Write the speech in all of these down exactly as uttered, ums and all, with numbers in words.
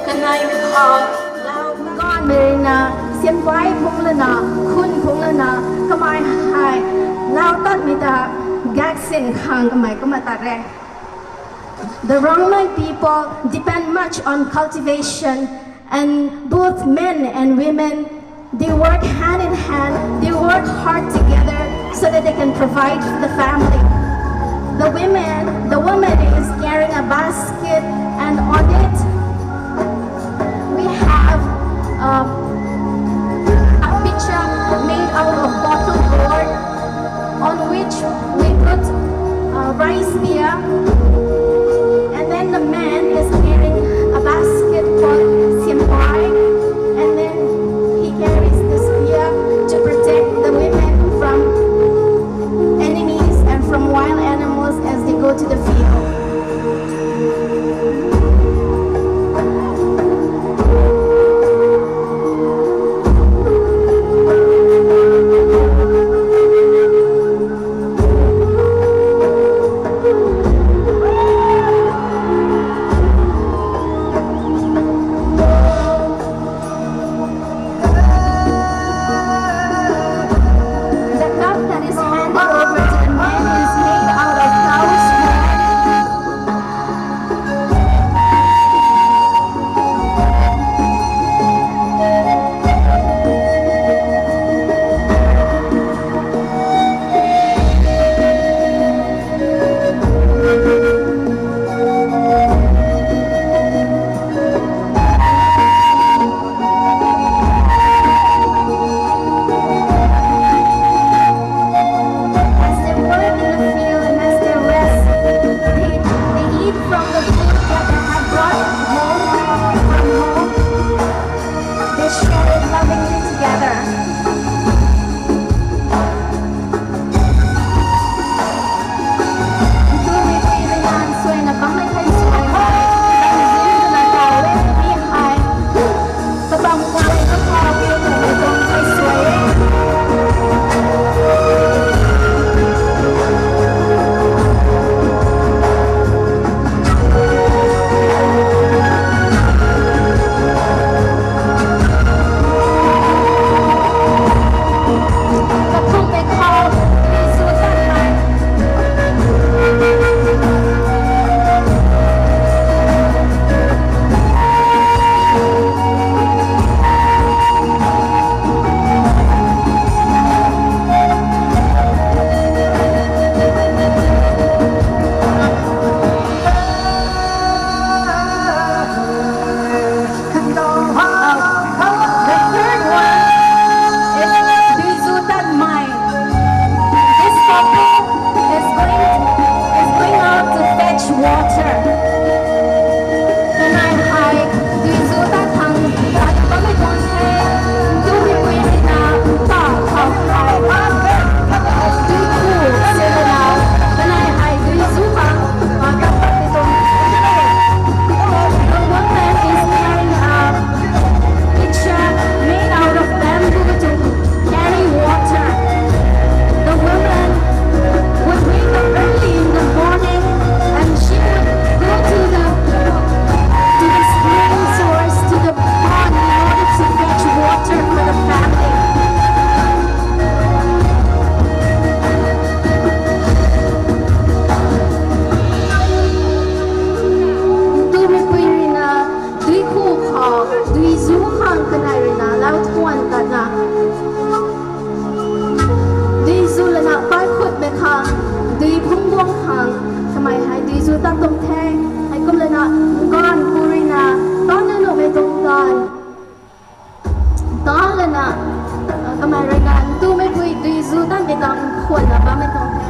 Kanei khou lau ganmei rui na, siampai phungc lana, khun phungc lana, kamei hei lau tatmei ta gaksin khang kamei kumna tat re. The Rongmei people depend much on cultivation, and both men and women, they work hand in hand, they work hard together so that they can provide for the family. The women, the woman is carrying a basket, and on it we have, uh, a picture made out of bottle gourd on which we put, uh, rice beer, and then the man is carrying a basket called siampai, and then he carries this beer to protect the women from enemies and from wild animals as they go to the field. The cup that is handed over to the man is made out of cow's horn. As they work in the field and as they rest, they, they eat from the food that they have brought home from home. They share it lovingly together. The third one is Duizu Tatmei. This couple is going, is going out to fetch water. Kanei hei duizu tat thang, tat bammei tuang the, duimeipui rui na, ta khou hei, duikhu sw lana, kanei hei duizu khang, ah, tat bammei tuang the. The woman is carrying a pitcher made out of bamboo to carry water. The woman would wake up early in the morning and she would go to the, to the spring source, to the pond in order to fetch water for the family. Duimeipui rui na, duikhu khou, duizu khang kanei rui na, lau thuan tatna. Duizu lana paikhutmei khang, dui phungc guang khang, kamei hei duizu tat tuang the, heikum lana, ganv pu rui na, tan nuhmei tuang ganv, tan lana, kamei rui na, duimeipui duizu tatmei tang khwanna bammei tuang the.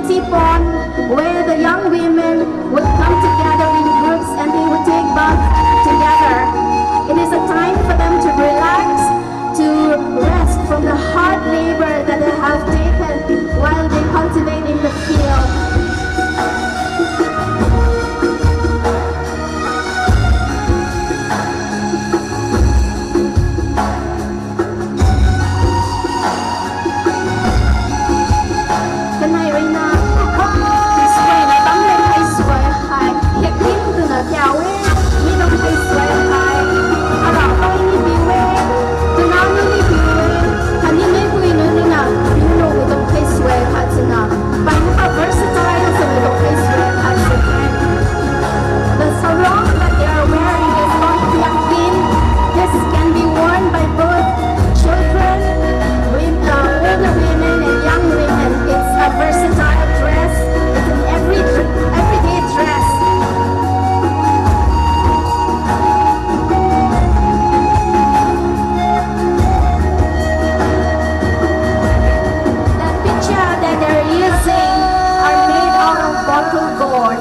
Sea pond where the young women would come together in groups and they would take bath together. It is a time for them to relax, to rest from the hard labor that they have taken while they cultivate in the field. Kanei ruina, suaina tam leng hei suai hei, hek ling twna kiu e, mi nung hei suai hei, ara poi ni piu e, twna ni ni piu e, khatni mei pui nunc ruina, mi nung mi tuang hei suai khat sina, pai na kha versatile swmei tuang hei suai khat sina. The sarong that they are wearing is called piaktin. This can be worn by both children, wom-, uh, older women and young women. It's a versatile dress. It's an every, everyday dress. The picha that they're using are made out of bottle gourd.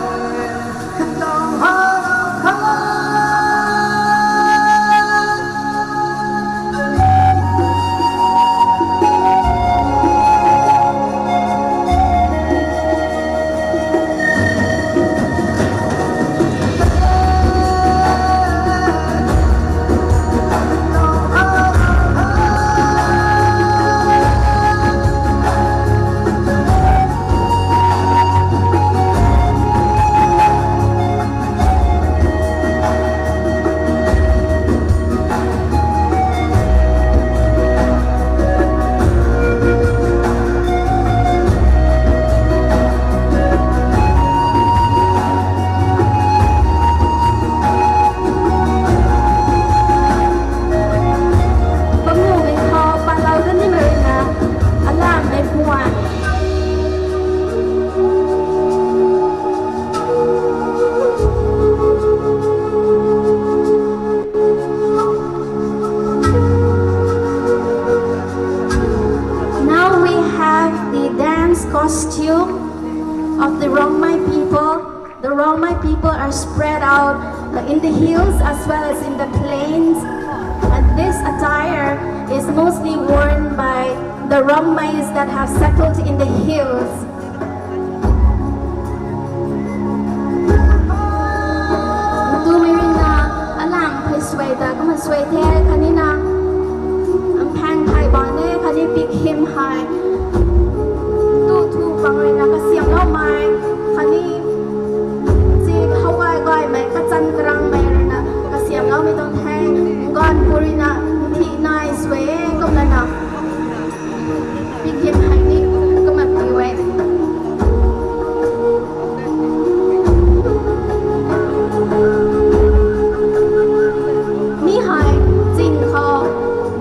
Pamumei khou patlou dat nimei ruina, alam mei puan. Now we have the dance costume of the Rongmei people. The Rongmei people are spread out in the hills as well as in the plains, and this attire is mostly worn by the Rongmeis that have settled in the hills. Tumei ruina alang phey suai ta kumna suai the khatni na, amphang thai bang e khatni pikhim hei. Tu thu pang ruina kasiamloumei khatni chi how gay gaymei kachan karangmei ruina kasiamloumei tuang the. Ganv pu ruina thi nai suai e kumna na. Pikhim hei ni kumna pi e. Mi hei zing khou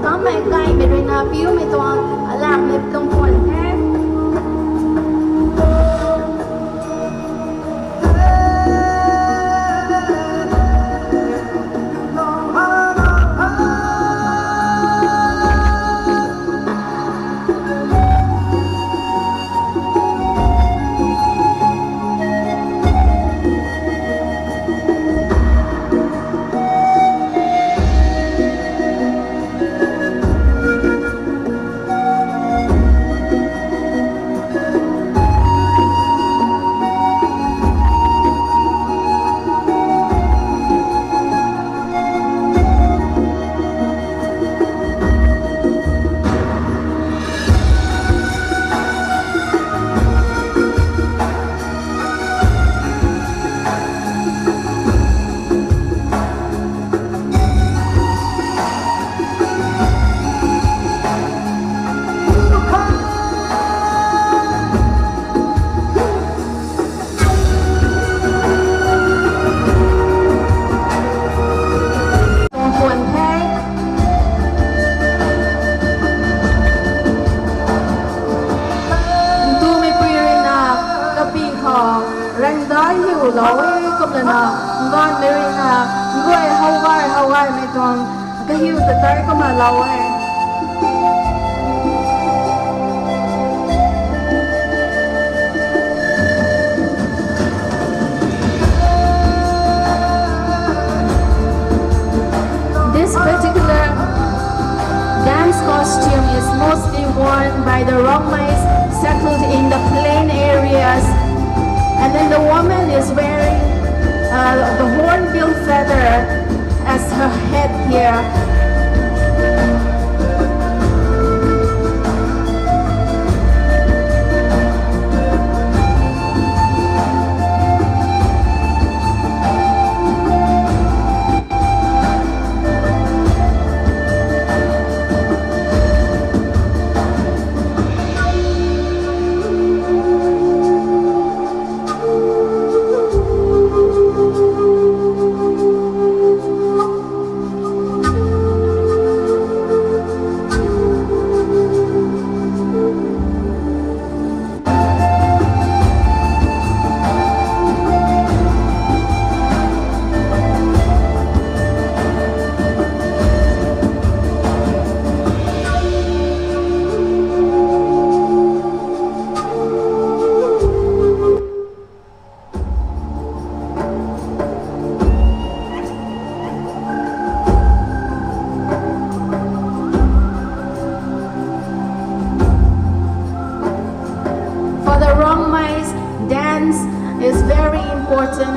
bammei gaymei ruina piumei tuang alang mei tuang puan the. Tuang puan the. Ntumei pui ruina kapi khou rangdai hiu lou e kumlana, nganvmei ruina nguay how gay how gaymei tuang kahiu ta tei kumna lou e. Mostly worn by the Rongmeis settled in the plain areas. And then the woman is wearing uh, the hornbill feather as her head here. For the Rongmeis, dance is very important,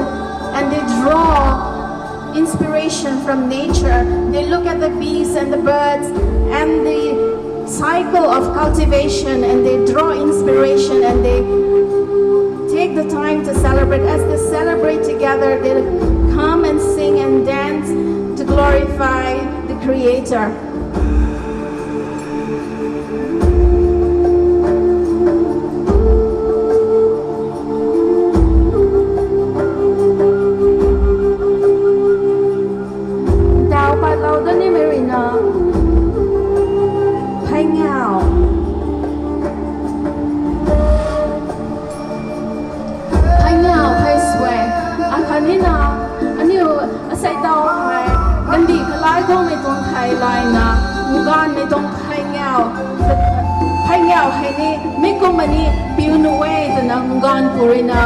and they draw inspiration from nature. They look at the bees and the birds and the cycle of cultivation, and they draw inspiration, and they take the time to celebrate. As they celebrate together, they come and sing and dance to glorify the Creator. Daw patlou dat nimei ruina, pheyngau. Pheyngau phey suai. Akhatnina, aniu asei taw hei, kandih kalai guangmei tuang thei layna, nganvmei tuang pheyngau. Pheyngau hei ni, mi kumna ni piu nuh e twna nganv pu ruina,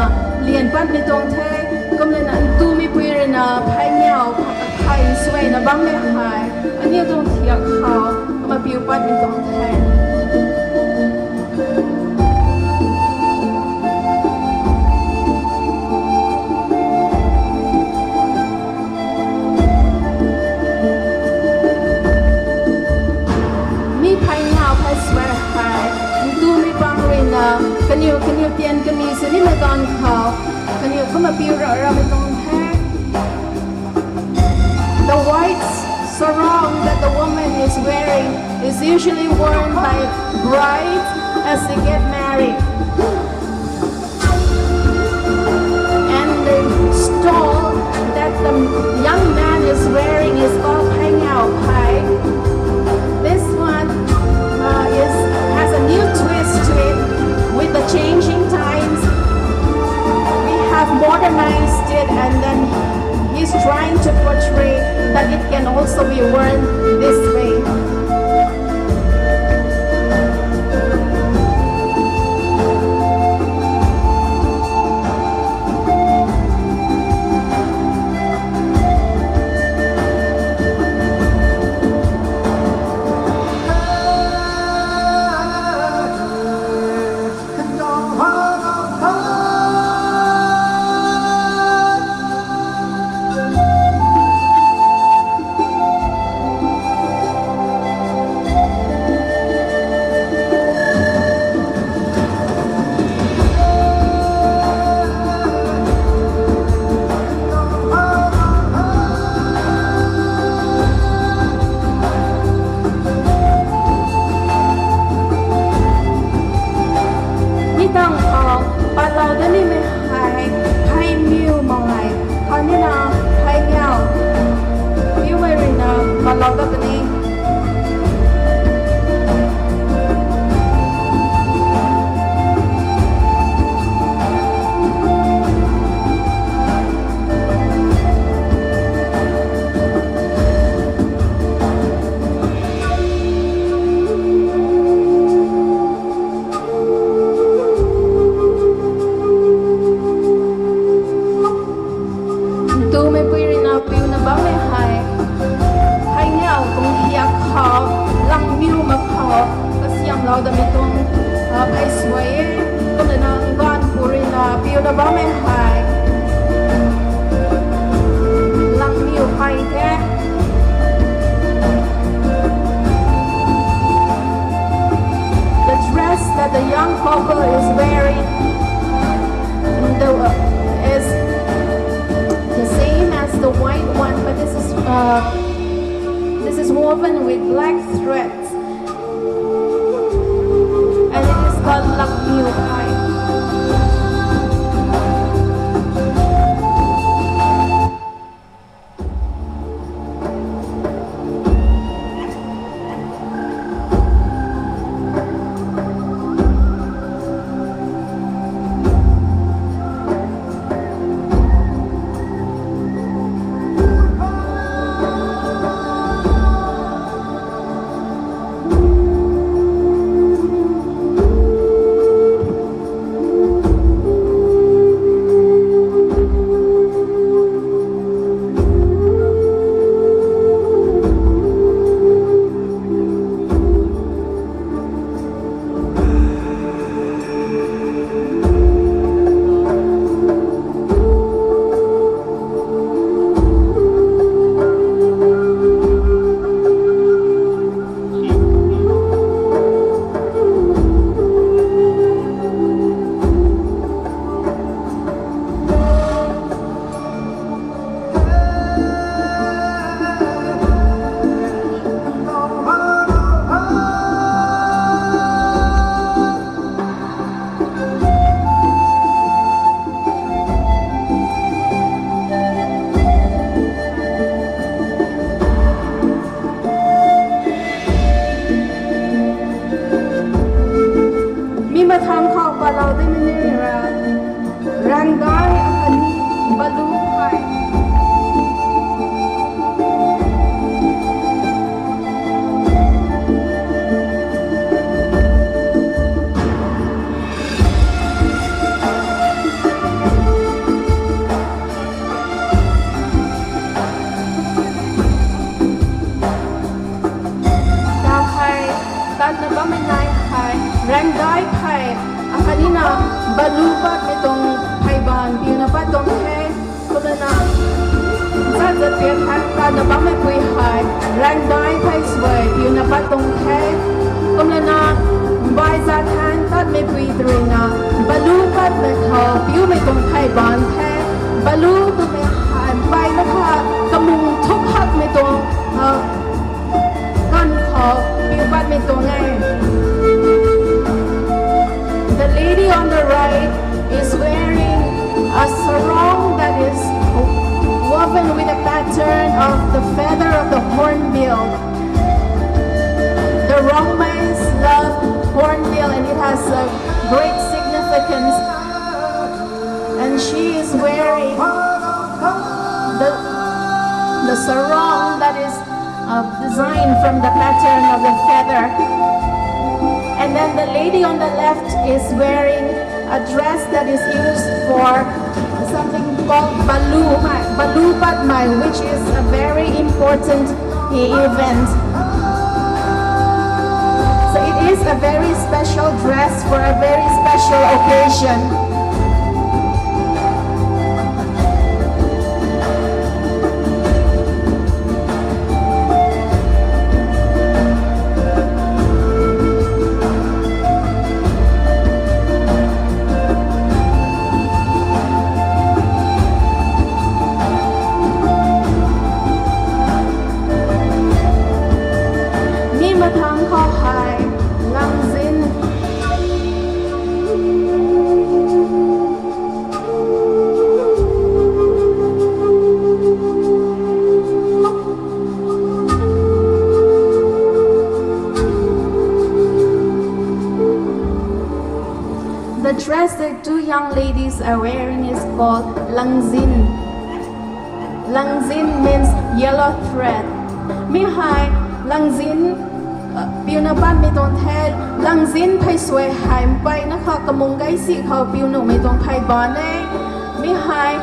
lian patmei tuang the, kumlana ntumei pui ruina, pheyngau, phey suaina bammei hei, aniu tuang thiak khou, kumna piu patmei tuang the. Mi pheyngau phey suai hei, ntumei pang ruina, kaniw, kaniw tian kani sini na ganv khou, kaniw kumna piu ra ramei tuang the. The white sarong that the woman is wearing is usually worn by brides as they get married. And the stole that the young man is wearing is called pheyngau phey. This one uh, is has a new twist to it with the changing times. We have modernized it, and then he's trying to portray that it can also be worn this way. Mi tang khou patlou dat nimei hei, pheymiw mak e, khatnina pheyngau. Piumei ruina patlou dat puni. Ntumei pui ruina piuna bammei hei, pheyngau tuang thiak khou, langmiw mak khou, kasi Tau da mi tuang, ah, phey suai e, kumna nang ganv puri na piuna bammei hei. Langmiu phey the. The dress that the young couple is wearing, the, uh, is the same as the white one, but this is, uh, this is woven with black threads. And it is called Langmiu Phey. Mi mathang khou patlou dei mei ni ra, Rangdai akhatni Balu Phey. Tau hei, tatna bammei nai hei, Rangdai Phey, akhatni na Balu Patmei tuang phey baanv piuna pat tuang the. Kumlana, zat zat pian hei tatna bammeipui hei, Rangdai Phey suai piuna pat tuang the. Kumlana, bai zat hei tatmeipui tw ruina, Balu Patmei khou piumei tuang phey baanv the. Balu twmei hei, bai na kha, kamung thuk hakmei tuang, ah, ganv khou piu patmei tuang e. The lady on the right is wearing a sarong that is woven with a pattern of the feather of the hornbill. The Rongmeis love hornbill and it has a great significance. And she is wearing the, the sarong that is, uh, designed from the pattern of the feather. And then the lady on the left is wearing a dress that is used for something called Balu, Balu Patmei, which is a very important event. So it is a very special dress for a very special occasion. Mi mathang khou hei, Langzin. The dress that two young ladies are wearing is called Langzin. Langzin means yellow thread. Mi hei Langzin, uh, piuna patmei tuang the, Langzin phey suai hei mpeyna kha kamung gaisi khou piu nuhmei tuang phey baanv e. Mi hei,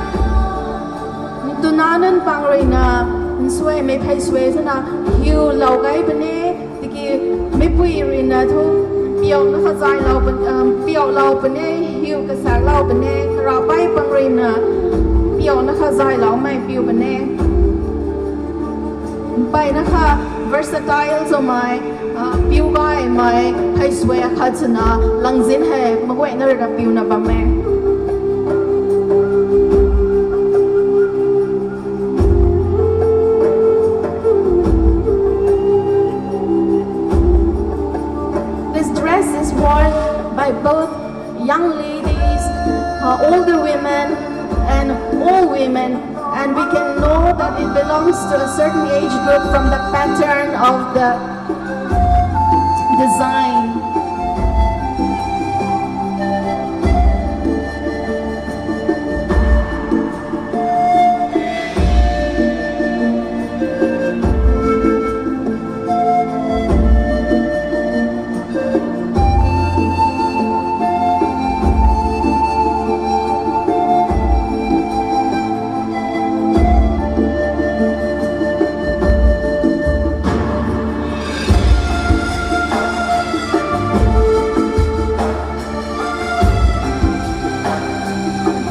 tuna nunc pang ruina, nsuaimei phey suai twna, hiulou gay puni, tiki, meipui ruina thu, Piuna kha zaylou pun, um, piulou pun e, hiu kasaklou pun e, kara pai pang ruina, piuna kha zayloumei piu pun e. Mpeyna kha versatile swmei, uh, piu gaymei, hei suai khat swna, langzin hei, maguayna rui ra piuna bam e. This dress is worn by both young ladies, uh, older women, and all women, and we can know that it belongs to a certain age group from the pattern of the design.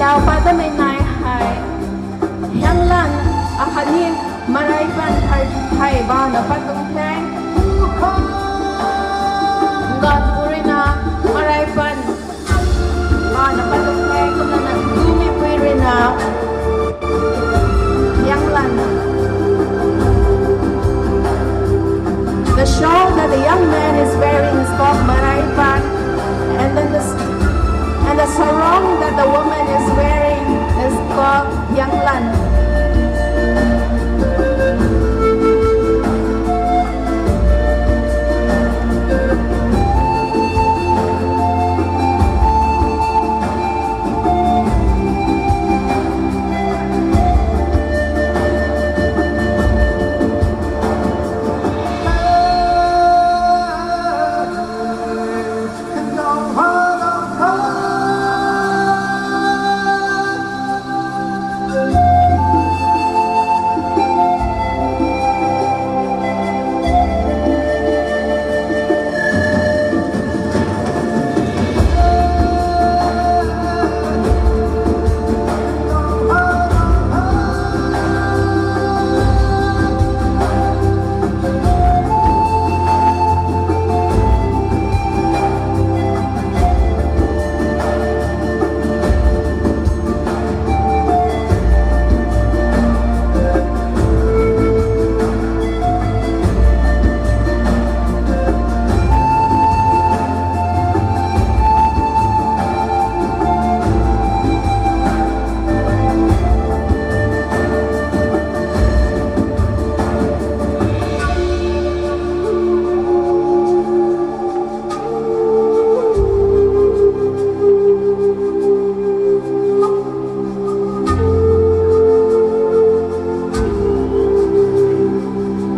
Tau pat tamei nai hei, hianglan akhatni marei pan thei, thei bana pat tuang the. Ganvpui ruina marei pan bana pat tuang the, kumna na tumeipui ruina hianglan. The shawl that the young man is wearing is called marei pan, and then the s-, and the sarong that the woman is wearing is called hianglan.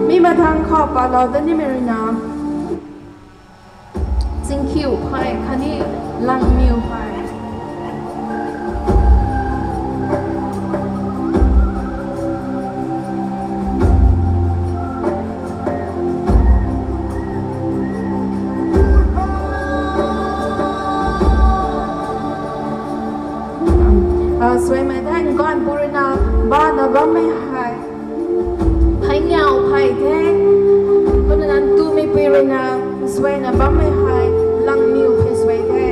Mi mathang khou palou da nimei ruina, chingkhiu phey khatni langmiu phey. Ah, suaimei thei ganvpui ruina bana bammei hei phey ngiau phey the. Kumna ntumeipui ruina suaina bammei hei langmiu phey suai the.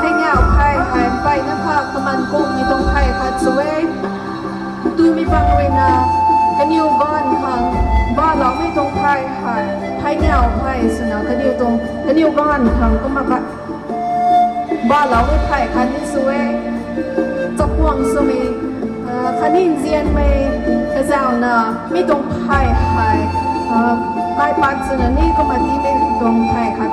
Phey ngiau phey hei mpeyna kha kaman kummei tuang phey khat sw e. Ntumei pang ruina kaniw ganv khang baloumei tuang phey hei phey ngiau phey swna kaniw tuang, kaniw ganv khang kumna kha baloumei phey khatni sw e. Chakhwang swmei, ah, khatni nzianmei kazauna mi tuang phey hei, ah, kaipat swna ni kumna tiimei tuang phey khat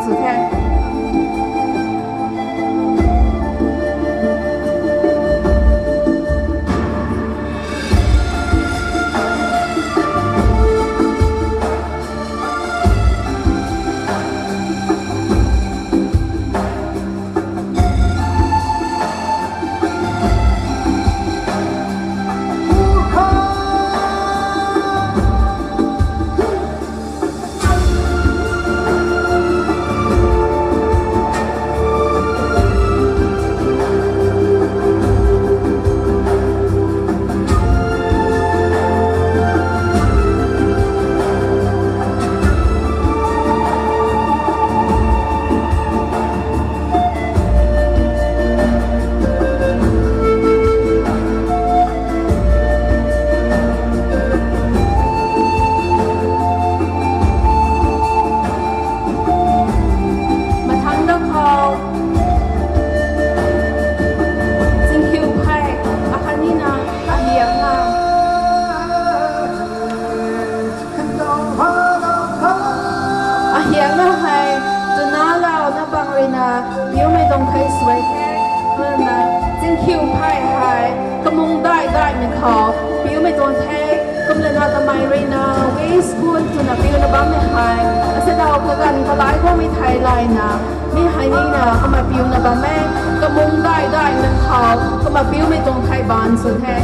Twna launa bang ruina, piumei tuang thei suai the, kumna, zingkhiu phey hei, kamung dai daimei khou, piumei tuang the, kumna na kamei ruina, waistcoat twna piuna bammei hei, asei dau kaganv kalai guangmei thei layna, mi hei nina, kumna piuna bam e, kamung dai daimei khou, kumna piumei tuang thei baan sw the.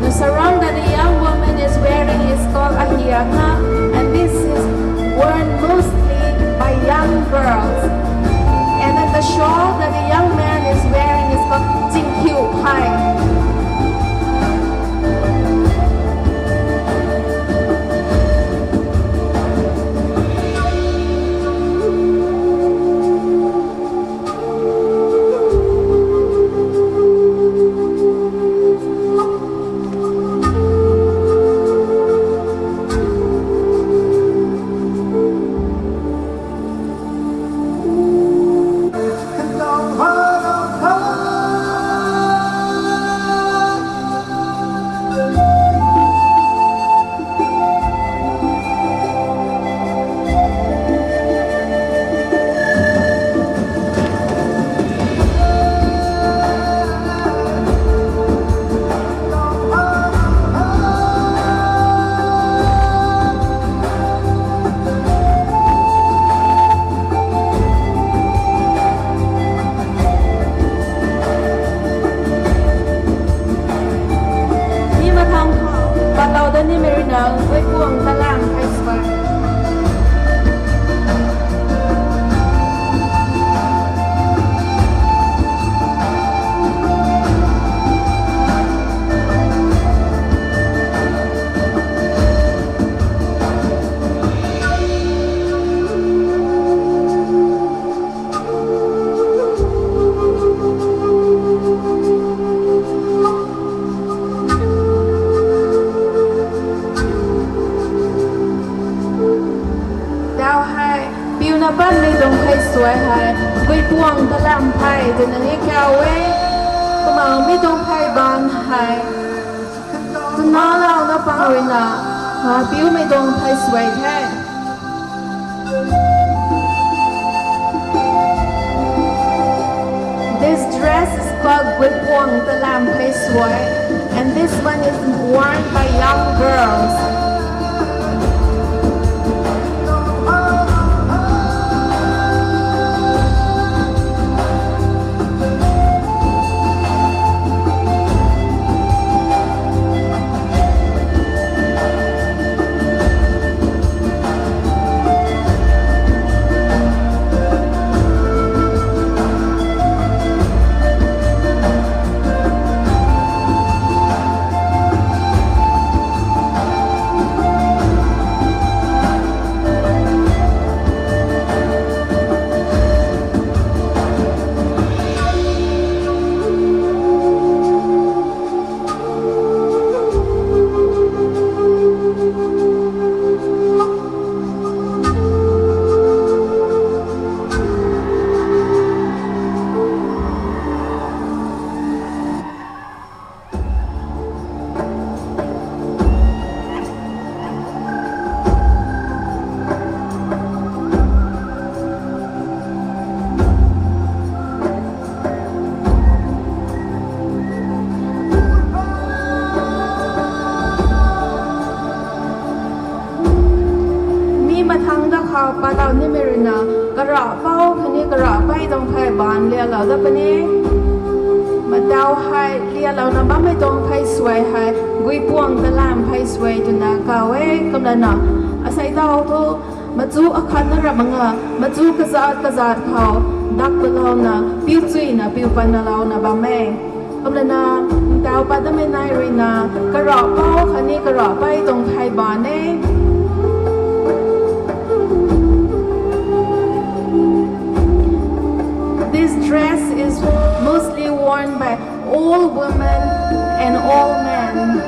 The sarong that the young woman is wearing is called a hiakna, and this is worn mostly by young girls. And then the shawl that the young man is wearing is called zingkhiu phey. Mi mathang khou, patlou dat nimei ruina, guipuang talam phey suai. Tau hei, piuna patmei tuang phey suai hei, guipuang talam phey twna ni kau e, kumna mi tuang phey baan hei, twna launa bang ruina, piumei tuang phey suai the. This dress is called guipuang talam phey suai, and this one is worn by young girls. Mi mathang da khou patlou nimei ruina, karapou khatni karapei tuang phey baan lialou dat puni. Matau hei lialouna bammei tuang phey suai hei, guipuang talam phey suai twna kau e, kumlana, asei dau thu, machu akhatna ra mak nga, machu kazat kazat khou, dak palouna, piu chuina, piu panna louna bam e. Kumlana, tau pat damei nai ruina, karapou khatni karapei tuang phey baan e. This dress is mostly worn by old women and old men.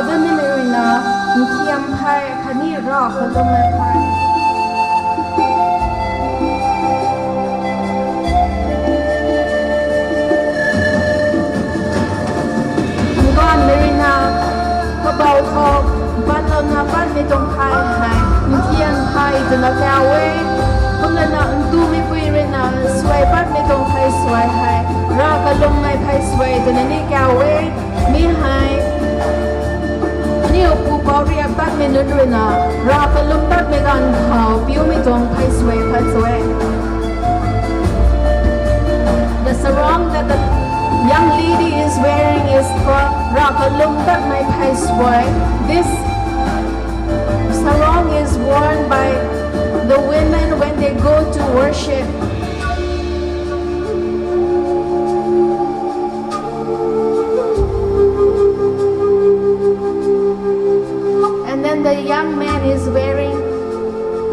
Nimei ruina, nthiam phey khatni rav kalummei phey. Nganvmei ruina, kabau khou, batlouna patmei tuang phey hei, nthiam phey twna kau e. Kumlana ntumei pui ruina, suai patmei tuang phey suai hei, rav kalummei phey suai twna ni kau e. Mi hei, aniu pupouc riak patmei nunc ruina, rav kalum patmei ganv khou piumei tuang phey suai phat suai. The sarong that the young lady is wearing is called rav kalum patmei phey suai. This sarong is worn by the women when they go to worship. And then the young man is wearing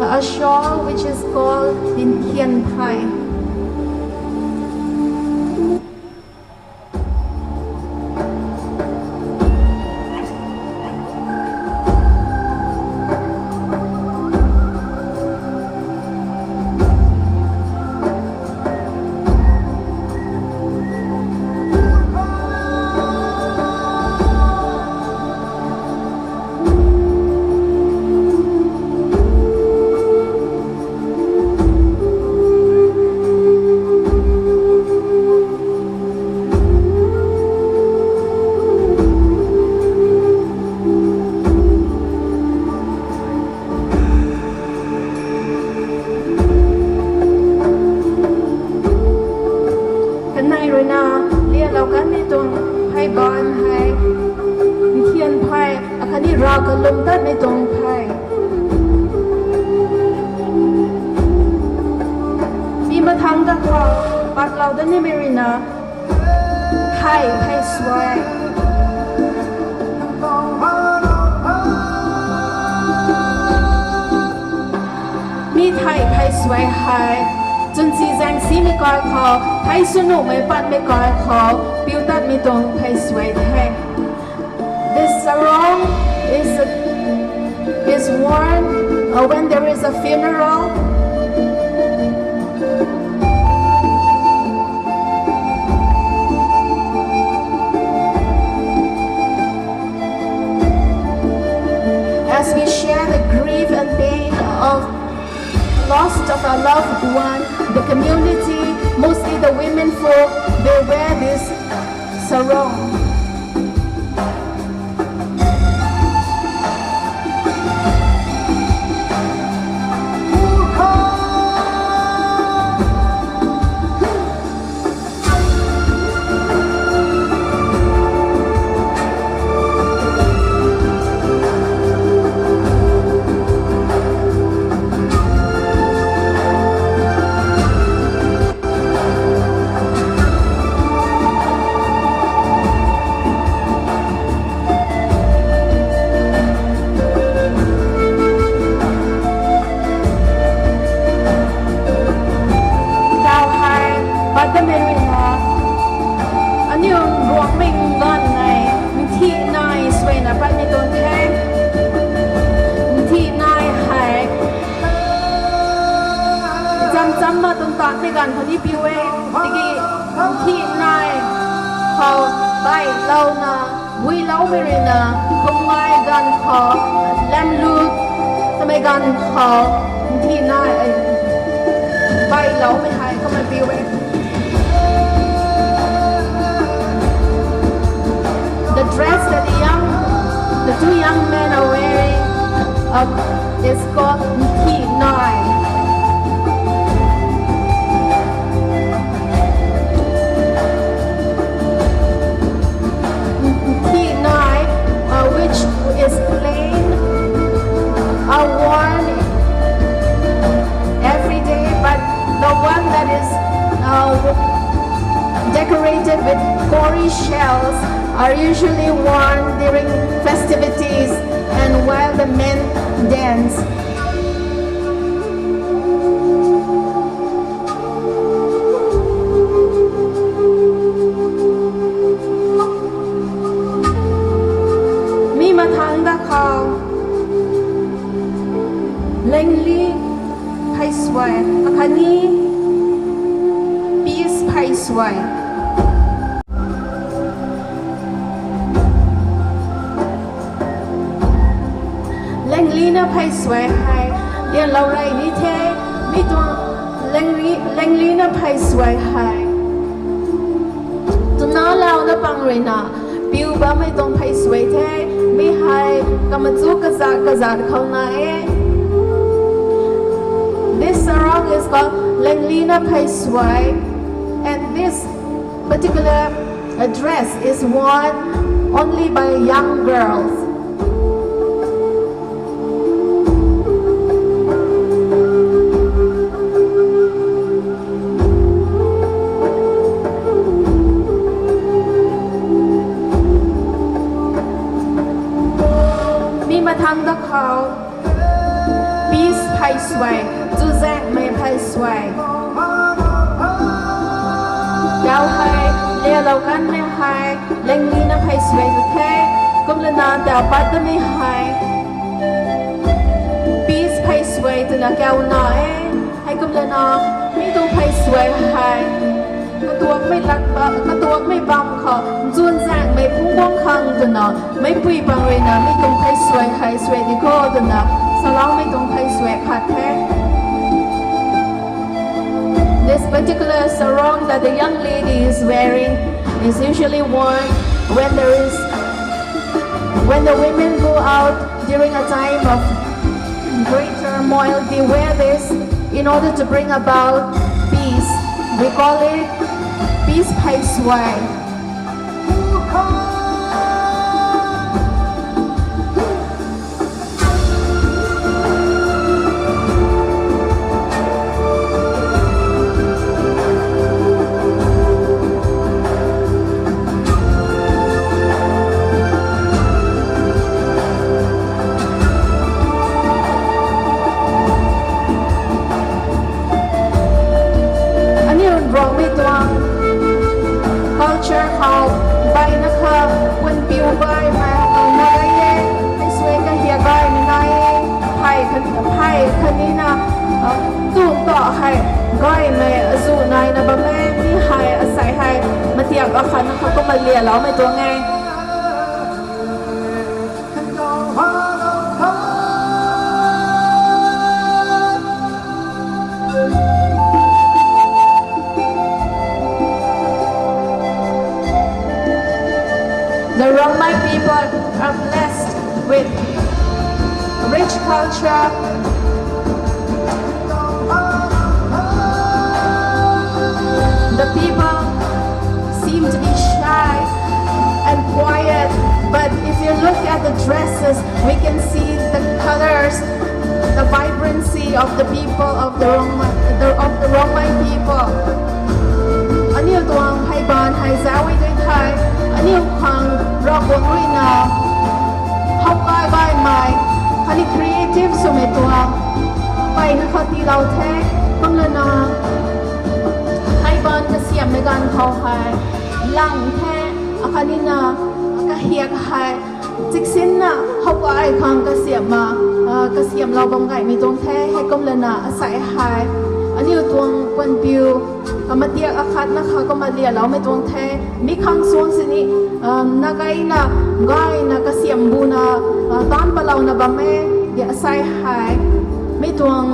a shawl which is called nthian phey. Kanei ruina, lialou kanmei tuang phey baanv hei, nthian phey, akhatni rav kalum tatmei tuang phey. Mi mathangc ta khou, patlou da nimei ruina, thei phey suai. Mi thei phey suai hei, chwnsi zaeng simei kai khou, thei sw nuhmei patmei kai khou, piu tatmei tuang phey suai the. This sarong is, is worn, uh, when there is a funeral. As we share the grief and pain of loss of a loved one, the community, mostly the women folk, they wear this sarong. Tau hei, pat tamei ruina, aniu Ruangmei nganv nei, nthih nai suaina patmei tuang the. Nthih nai hei, cham cham na tuang tatmei ganv khou ni piu e, tiki nthih nai khou bailouna, builoumei ruina, kumnai ganv khou, lamlu, tamei ganv khou, nthih nai, bailoumei hei kumna piu e. The dress that the young, the two young men are wearing, uh, is called nthih nai. Nthih nai, uh, which is plain, are worn every day, but the one that is, uh, decorated with cowrie shells are usually worn during festivities and while the men dance. Mi ma Thangda khou, Lengli phey suai, akhatni Peace phey suai. Lengli na phey suai hei, lianlou rey ni the, mi tuang Lengli, Lengli na phey suai hei. Twna lau na pang rui na, piu bammei tuang phey suai the, mi hei, kamachu kazat kazat khou na e. This sarong is called Lengli na phey suai, and this particular dress is worn only by young girls. Mi mathangda khou, Peace phey suai, chuzaenghmei phey suai. Tau hei, lialou kanmei hei, Lengli na phey suai tu the, kumlana tau pat tamei hei, Peace phey suai twna kauna e, heikumlana, mi tuang phey suai hei, katuakmei lat pa, katuakmei bam khou, nchunzaenghmei phungc guang khang twna, meicpui pang rui na, mi tuang phey suai hei suai di kho twna, saloumei tuang phey suai khat the. This particular sarong that the young lady is wearing is usually worn when there is, when the women go out during a time of great turmoil. They wear this in order to bring about peace. We call it Peace phey suai. Aniu Ruangmei tuang culture khou, mpeyna kha, puanpiu gaymei, na gay e, phey suai kahiak gaymei nai e, phey khatni na, tumh ta hei, gaymei azu naina bam e, mi hei, asei hei, matiak akhatna kha kumna lialoumei tuang e. The Rongmei people are blessed with rich culture. The people seem to be shy and quiet, but if you look at the dresses, we can see the colors, the vibrancy of the people of the Rongmei, the, of the Rongmei people. Aniu tuang phey baan hei zauc e tei thei, aniu khang Ravguangc rui na how kai gaymei, khatni creative swmei tuang, mpeyna kha tiilou the, kumlana phey baan kasiamhmei ganv khou hei, lang the, akhatni na, kahiak hei, chiksinna, how kai khang kasiamh ma, kasiamhlou bam gaymei tuang the, heikumlana asei hei, aniu tuang puanpiu, matiak akhatna kha kumna lialoumei tuang the, mi khang suang sini, na gayna, gayna kasiamh buna, taanc palouna bam e, di asei hei, mi tuang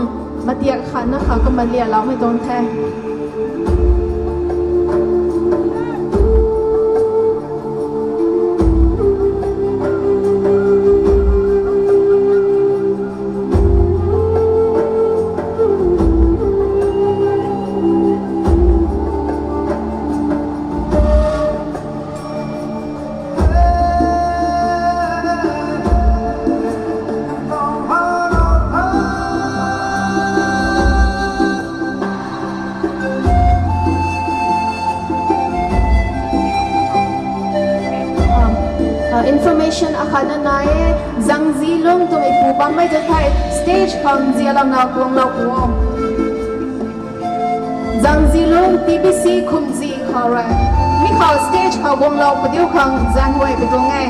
matiak khatna kha kumna lialoumei tuang the. Information akhatna nai e, Zangzilung twmei pu bammei ta thei stage khang zialouna guanglou pu. Zangzilung T B C Khumzi khou rui, mi khou stage khou guanglou padiu khang zanhuay pi tuang e.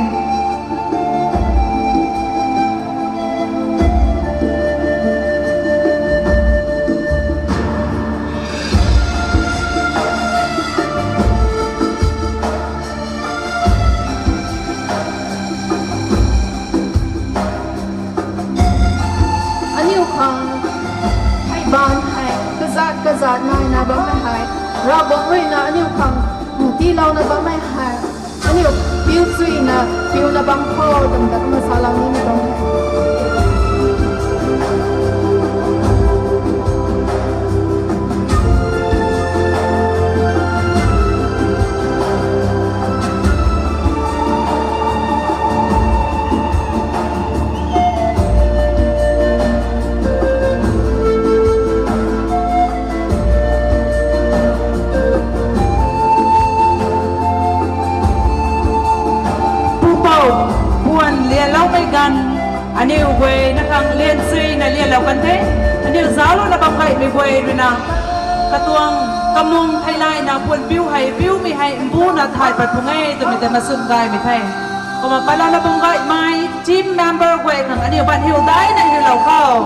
Khang hei baan hei kazat kazat naina bammei hei, Ravguangc ruina aniu khang tiilouna bammei hei, aniu piu chuina piuna bam kho twmei ta kumna salou nimei tuang e. Pupouc, puan lianloumei ganv, aniu guay na khang lian chuina lianlou kan the, aniu zauclouna bam gaymei guay ruina, katuang kamung theilayna puan piu hei piumei hei mbuna thay pat tuang e twmei ta maswn gaymei the. Kumna patlouna bam gaymei team member guay khang aniu ban hiu daina hiulou khou.